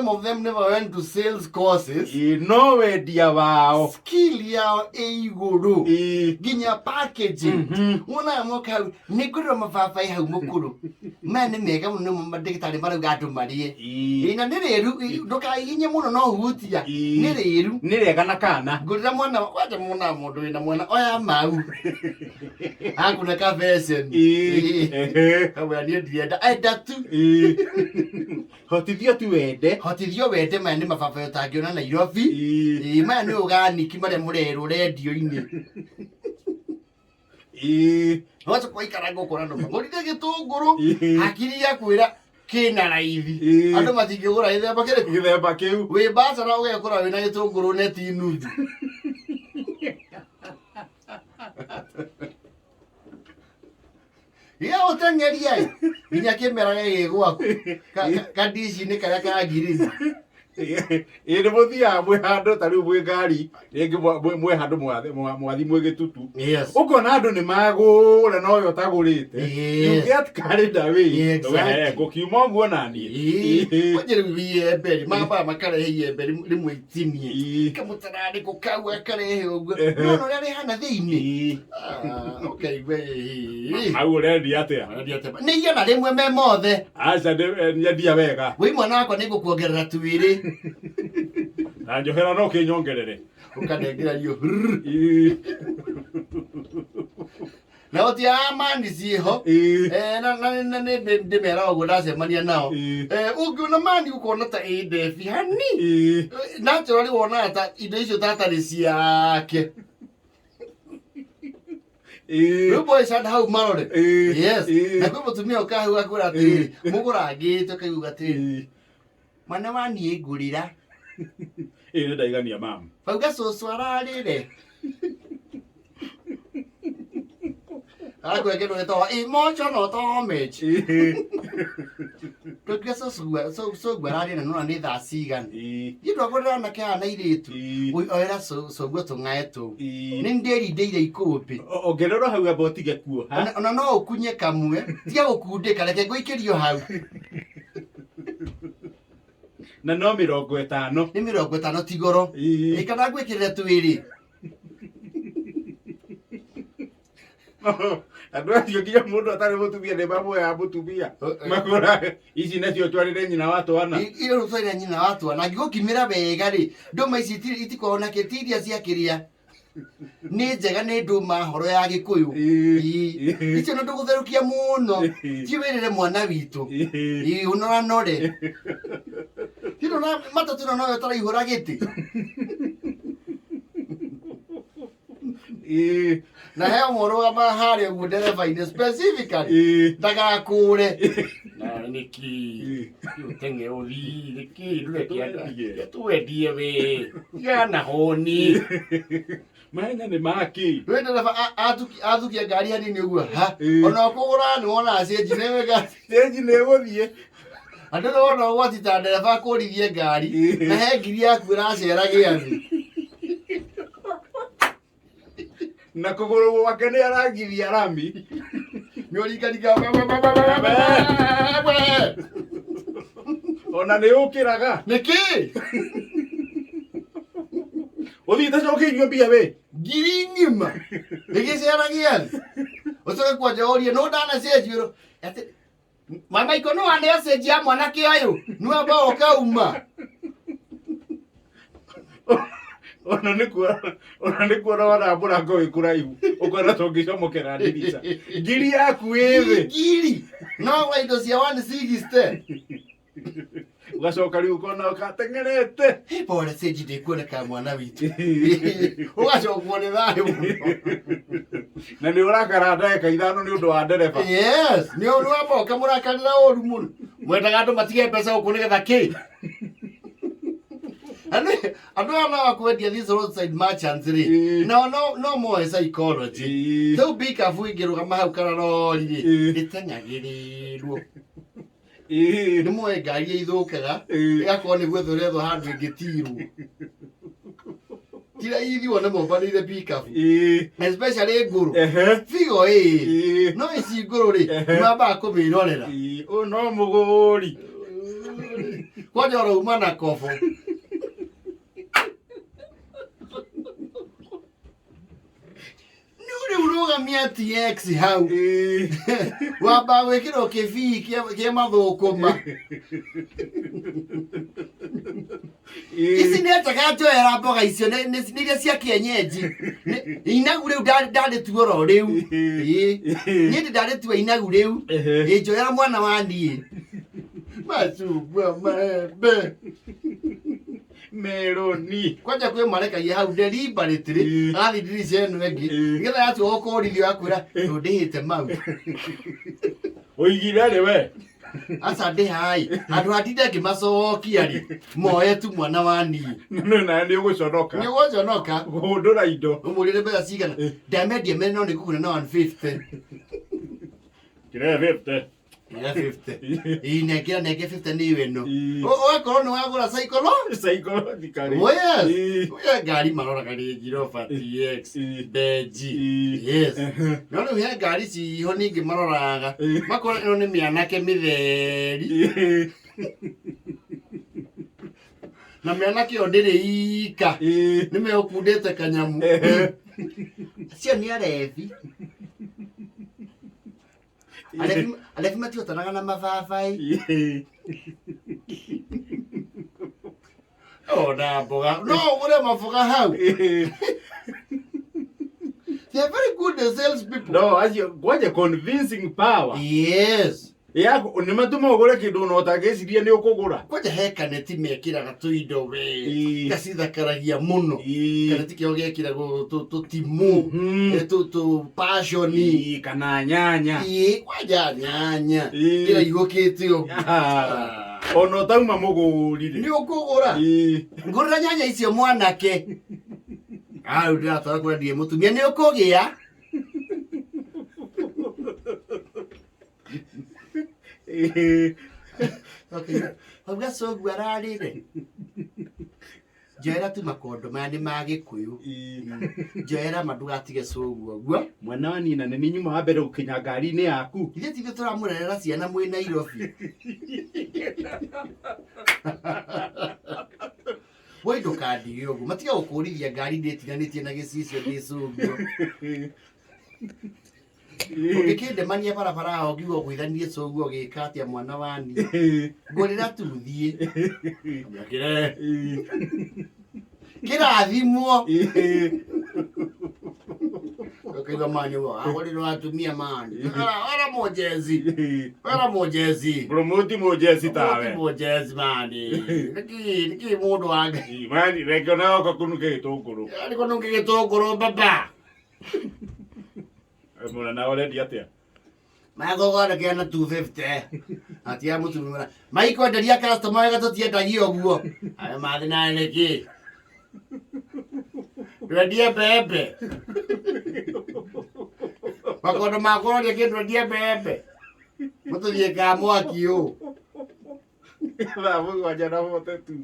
Some of them never went to sales courses. Ĩĩ, no wendia wao. Skill yao ĩ igũrũ. Nginya packaging. Wonaga moka hau, nĩ ngũrĩrwo mababaĩ hau mũkũrũ. Maya nĩ mega mũno nĩmo mandagĩtarĩ marauga andũ marĩe. Ĩĩ, na nĩ rĩru, ndũkahihinye mũno no hutia. Nĩ rĩru. Nĩ rĩega na kana. Ngũrĩra mwana, kwanja mwana mũndũ wĩna mwana, oya mau. Akuna kabeceni. Kamwĩra niĩ ndirenda, enda tu. Hotithio tu wende. Hotithio wende maya nĩ mababaĩ ũtangĩona Nairobi. Ĩĩ, maya nĩ ũganiki marĩa mũrerwo rendio-inĩ. Wacoka waikara ngũkora andũ magũrire gĩtũngũrũ hakiri yakwĩra kĩna raithi. Andũ matingĩgũra gĩthemba kĩrĩkũ? Gĩthemba kĩu. Wĩ bacara ũgekora wĩna gĩtũngũrũ neti nuthu. Gĩa ũteng'eria ĩ nginya kĩmera gĩgĩ gwaku kandici-inĩ karĩa ka ngirini. Ĩĩ nĩ mũthiaga mwĩ handũ ta rĩu mwĩ ngari rĩngĩ mwĩ handũ mwathi mwĩ gĩtutu. Ũkona andũ nĩ magũra no we ũtagũrĩte. You get carried away. Exactly. We, ngũkiuma ũguo naniĩ. Kwanja rĩu iembe rĩ mambaga makarehe iembe rĩmwe itinie. Kamũtararĩko kau akarehe ũguo. Nĩwona ũrĩa rĩhana thĩinĩ. Ah, ũkaigua ĩĩ. Hau ũrendia atĩa? Ũrendia atĩa? Nĩ 100 me mothe. Aca nyendia wega. Wĩ mwana wakwa nĩ ngũkuongerera twĩrĩ. Na njohera no kĩnyongerere. Ũkanengera rio. Na gũtiaga mani ciĩho. Na nĩ ndĩmera ũguo ndacemania nao. Ũngĩona mani ũkona ta ĩ ndebi hani. Naturally wonaga ta indo icio tatarĩ ciake. Rĩu boys and hau marore. Yes. Na kwĩ mũtumia ũka hau akwĩra atĩrĩrĩ, mũgũrangĩte ũkaigua atĩrĩrĩ, mwana wa niĩ ngũrĩra. Ĩĩ nĩ ndaigania mamu. Bauga cũcũ ararĩre. Arakwĩra kĩndũ gĩtagwo emotional damage. Tũngĩra cũcũ ararĩra nona nĩ thaa cigana. Niĩ ndwagũrĩra anake aya na airĩtu. Oi, oera cũguo tũng'ae tũu. Nĩ ndĩrindĩire ikũmbĩ. Ongerera hau amba ũtige kuoha. Ona no ũkunye kamwe. Tiga gũkundĩka, reke ngũikĩrio hau. Na no 50. Nĩ 50 ti goro. Ĩ kana ngwĩkĩrĩre twĩrĩ. Andũ acio nginya mũndũ atarĩ mũtumia nĩ mamuoyaga mũtumia. Makora ici nacio twarĩre nyina wa twana. Ira rĩu twarĩre nyina wa twana. Angĩgũkimĩra wega rĩ, ndũma ici itikoragwo na kĩ, ti iria cia kĩrĩa. Nĩ njega nĩ ndũma horo ya Gĩkũyũ. Icio nĩ ndũgũtherũkia mũno. Ti wĩrĩre mwana witũ. Ũnoranore. Ti ndũna matatũ ĩno noyo tũraihũra gĩtĩ. Na he ũmwe ũrũgamaga harĩa ũguo ndereba-inĩ specifically ndagakũre. Na nĩkĩ ũteng'e ũthiĩ nĩkĩ ndũreke andũ twendie we tigana na honi. Mahenya nĩ maki. Rĩu ndereba athukia ngari hanini ũguo ha ona ũkũgũra nĩ wonaga cenji nĩ wega. Cenji nĩ ĩgũthiĩ. Andũ nĩ wona ũgwati ta ndereba akũrithie ngari na he ngiri yaku ĩracera gĩathĩ. Na kũgũrũ gwake nĩ arangithia rami. Nĩ ũringaringa Ona nĩ ũkĩraga. Nĩkĩ? Ũthiĩte cokeirio mbia we. Ngiri ng'ima. Ĩgĩcera gĩathĩ. Ũcoke kwanja ũrie nũ ndanacenjio. Atĩ Mama iko no ane cenji ya mwanake ũyũ. Nĩ wamba ũkauma. Ona nĩ kuona ona nĩ kuona wona mũrango wĩ kũraihu ũkona ta ũngĩcomokera ndirica. Ngiri yaku ĩ thĩ. Ngiri. No wa indo cia 160. Ũgacoka rĩu ũkona ũgateng'erete. Hey, pole cenji ndĩkuoneka mwana witũ. Ũgacokwo nĩ thayũ mũno. Na nĩ ũrakara ndagĩka 5 nĩ ũndũ wa ndereba. Yes, nĩ ũndũ wamba ũkamũrakarĩra ũru mũno. Mwendaga andũ matige mbeca gũkũ nĩgetha kĩ? Andũ aya no akwendia these roadside merchants rĩ. No no no moe psychology. Rĩu pickup ĩngĩrũgama hau kana rori rĩ, ĩteng'agĩrĩrwo. Nĩ moe ngari ĩthũkaga, ĩgakorwo nĩ gwethwo ĩrethwo handũ ĩngĩtirwo. Ti raithi wone mombanĩire pickup. Especially ngũrũ. Figo ĩĩ. No ici ngũrũ rĩ, nĩ mambaga kũmĩrorera. Ũyũ no mũgũri. Kwanja ũrauma na kobo. Nĩ rĩu rũgamia TX hau. Wamba gwĩkĩrwo kĩbii kĩa mathũkũma. Ici nĩ njega njoera mboga icio nĩ iria cia kienyeji. Inagu rĩu ndarĩtua oro rĩu. Niĩ ndĩ ndarĩtua inagu rĩu. Ĩ njoera mwana wa niĩ. Macungwa, maembe. Meroni. Kwanja kwĩ marekagia hau deliberately agathiĩ ndirica ĩno ĩngĩ nĩgetha yatua gũkũrithio akwĩra ndũndĩhĩte mau. Ũigire rĩ we? Aca ndĩhai handũ hatinde ngĩmacokia rĩ moe tu mwana wa niĩ. Nĩ nawe nĩ ũgũconoka. Nĩ ũgũconoka. Kũhũndũra indo. Ũmũrĩre mbeca cigana? Ndamendia mene no nĩ ngũkũhe na 150. Kĩrĩa 50. Kĩrĩa 50. Ĩ nengera nenge 50 nĩ ĩno. Ũgakorwo nĩ wagũra Psychologically. Oh yes. He ngari maroraga Range Rover TX, Benji. Yes. No rĩu he ngari ciho ningĩ maroraga. Makona ĩno nĩ mĩanake mĩtheri. Na mĩanake ĩyo ndĩrĩ ika. Nĩ megũkundĩte kanyamu. Acio nĩ arebi. Arebi matihotanaga na mababaĩ. Ona mboga. No ũgũre maboga hau. They are very good sales people. No, acio kwanja convincing power. Yes. Ya nĩ matũma ũgũre kĩndũ ona ũtangĩciria nĩ ũkũgũra. Kwanja he kaneti mekĩraga tũindo we. Gacithakaragia mũno. Kaneti kĩo gekĩragwo tũtimũ, tũ passion. Kana nyanya. Ĩĩ, kwanja nyanya. Ĩraihũkĩte ũguo. Ona ũtauma mũgũri rĩ. Nĩ ũkũgũra. Ngũrĩra nyanya icio mwanake. Rĩu ndĩratwara kũrĩa ndirĩ mũtumia nĩ ũkũgĩa. Hau gacũngũ ararĩre. Njoera tu makondo maya nĩ ma Gĩkũyũ. Njoera ma ndũgatige cũgũ ũguo. Mwana wa nina nĩ nyuma wa mbere gũkinya ngari-inĩ yaku. Ithuĩ ti ithuĩ tũramũrerera ciana mwĩ Nairobi. Woi ndũkandige ũguo. Matiga gũkũrithia ngari ndĩtiganĩtie na gĩcicio ndĩ cũguo. Ũngĩkĩndemania barabara aho ngiuga ũgũithanie cũguo ũgĩka atĩa mwana wa niĩ. Ngũrĩra tu thiĩ. Kĩre. Kĩrathimwo. Ũkaigua mani ũguo, agũrĩrwo atumia mani. Ora mũjezi. Ora mũjezi. Promote mũjezi tawe. Promote mũjezi mani. Nĩkĩ mũndũ wa Ngai. Mani, reke ona oka kũnunge gĩtũngũrũ. Arĩ kũnunge gĩtũngũrũ baba. Mũna nawe ũrendia atĩa? Magũthondekera na 250. Atia mũtumia. Maikwenderia customer wega tũtiendagia ũguo. Aya mathi nawe nĩkĩ? Twendie mbembe. Makondo makũroria kĩndũ twendie mbembe. Mũtũthiĩ ka mwaki ũũ. Thaa 7:42.